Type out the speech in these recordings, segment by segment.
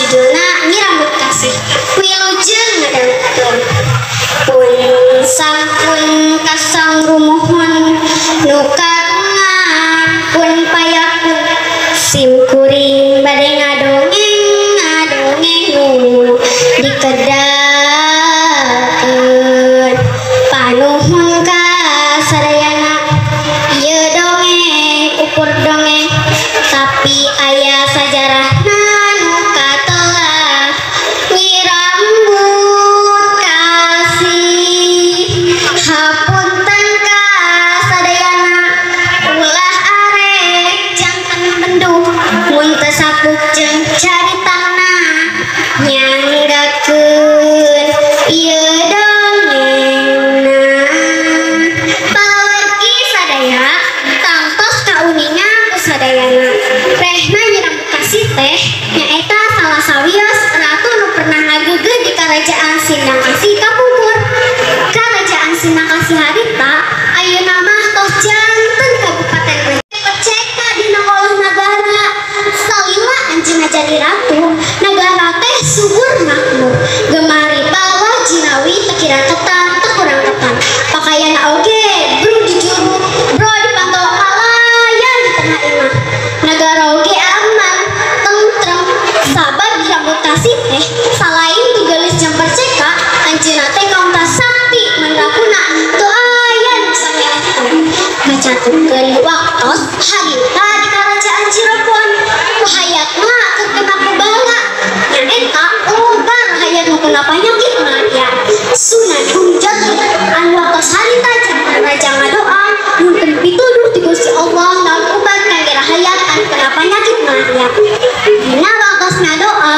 judulna Nyi Rambut Kasih. Wilujeng ngadangukeun. Pun sampun kasang rumuhun nu kagungan pun payakun sim kuring bade ngadongeng ngadongeng nu dikedakeun panuhun ka sadayana ieu dongeng ukur dongeng tapi aya sajarahna nu katelah Nyi Rambut Kasih. Hapunten ka sadayana ulah arek janten benduh mun teu sapuk jeung caritana nyanggakeun ieu dongengna. Palawargi sadaya tangtos kauninga ku sadayana. Rehna Nyi Rambut Kasih teh nyaeta salah sawios ratu nu pernah ngageugeuh di Karajaan Sindang Kasih kapungkur. Karajaan Sindang Kasih harita ayeuna mah tos janten kabupaten Perceka dina olah nagara. Salila anjeunna jadi ratu, nagara teh subur makmur. Gemari bawah jinawi teu kira ketan teu kurang ketan. Pakaian oge bru di juru, bro dipantau kalayan di tengah imah. Nagara oge aman, tentrem. Sabab Nyi Rambut Kasih teh salain tigelis jeung perceka, anjeunna teh kaunta sakti mandraguna teu aya nu bisa ngelehkeun. Kacatukeun waktos harita di Karajaan Cirebon, rahayatna keur kena ku bala. Nyaeta loba rahayat nu kena panyakit malaria. Sunan Gunung Jati anu waktos harita janten raja ngadoa nyuhunkeun pituduh ti Gusti Allah naon obat kangge rahayat anu kena panyakit malaria. Dina waktos ngadoa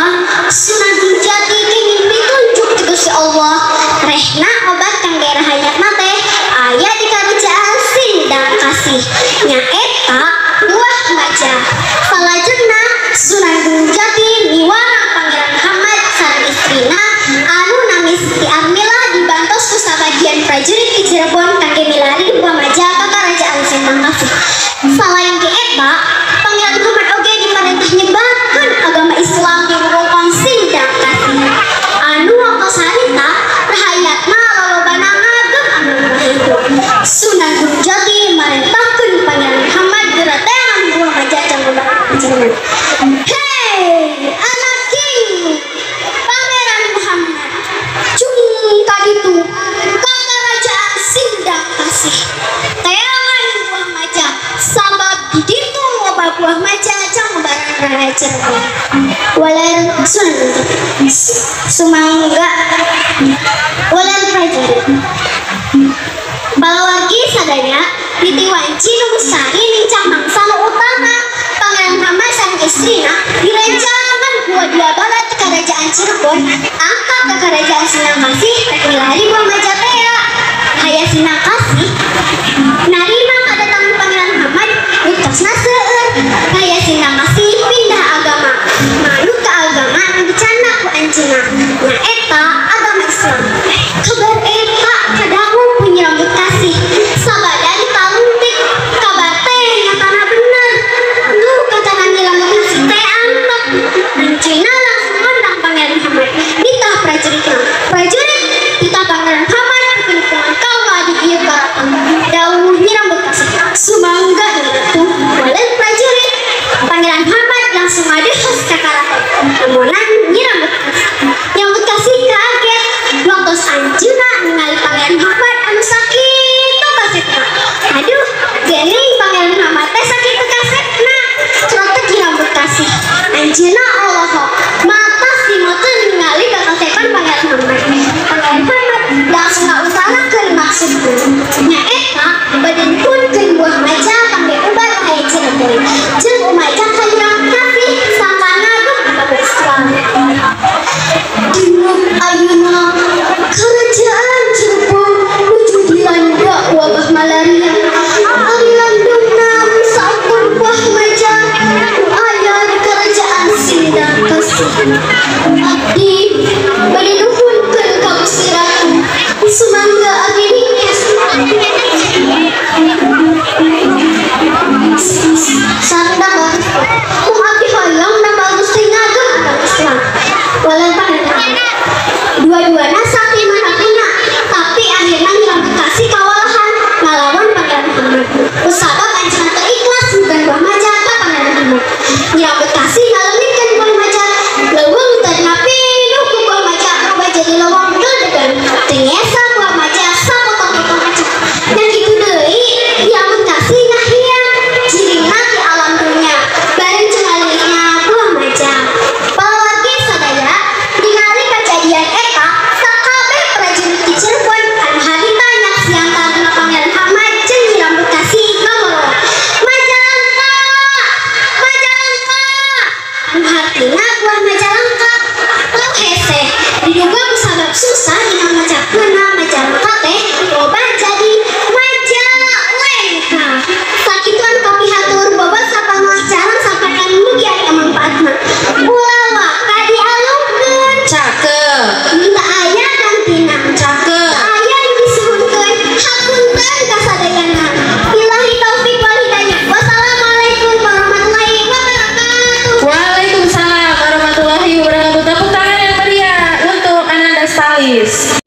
Sunan Gunung Jati kenging pitunjuk ti Gusti Allah rehna obat kangge rahayatna teh aya di Karajaan Sindang Kasih nyaeta buah maja. Salajengna Sunan Gunung Jati miwarang Pangeran Muhammad sareng istrina anu nami Siti Armila dibantos ku sabagian prajurit di Cirebon kangge milari buah maja ka Karajaan Sindang Kasih. Salain ti eta, Pangeran Muhammad oge diparentah nyebarkeun agama Islam di wewengkon Sindang Kasih. Anu waktos harita rahayatna lolobana ngagem agama Hindu. Sunan Gunung Jati marentahkeun Pangeran Muhammad geura teangan buah maja jang Cirebon. Hei, anak king Pangeran Muhammad, cung kaditu ka Karajaan Sindang Kasih. Teangan buah maja sabab di ditu loba buah maja jang ngobaran rahayat Cirebon. Waler Sunan Gunung Sumangga waler prajurit. Palawargi sadaya niti wanci nu sari nincak mangsa nu utama Pangeran Muhammad sareng istrina direncangan ku dua barat Kerajaan Cirebon angkat ke Kerajaan Sindang Kasih rek milari buah maja tea. Haya Sindang Kasih narima kadatangan Pangeran Muhammad buktosna seueur. Haya Sindang Kasih pindah agama manut ka agama nu dicandak ku anjeunna nyaeta agama Islam. Kabar eta kadangu ku Nyi Rambut Kasih sabada ditaluntik kabar teh nyatana bener. Nu katana Nyi Rambut Kasih teh ambek. Anjeunna langsung ngondang Pangeran Muhammad ditah prajuritna. Prajurit ditah Pangeran Baris.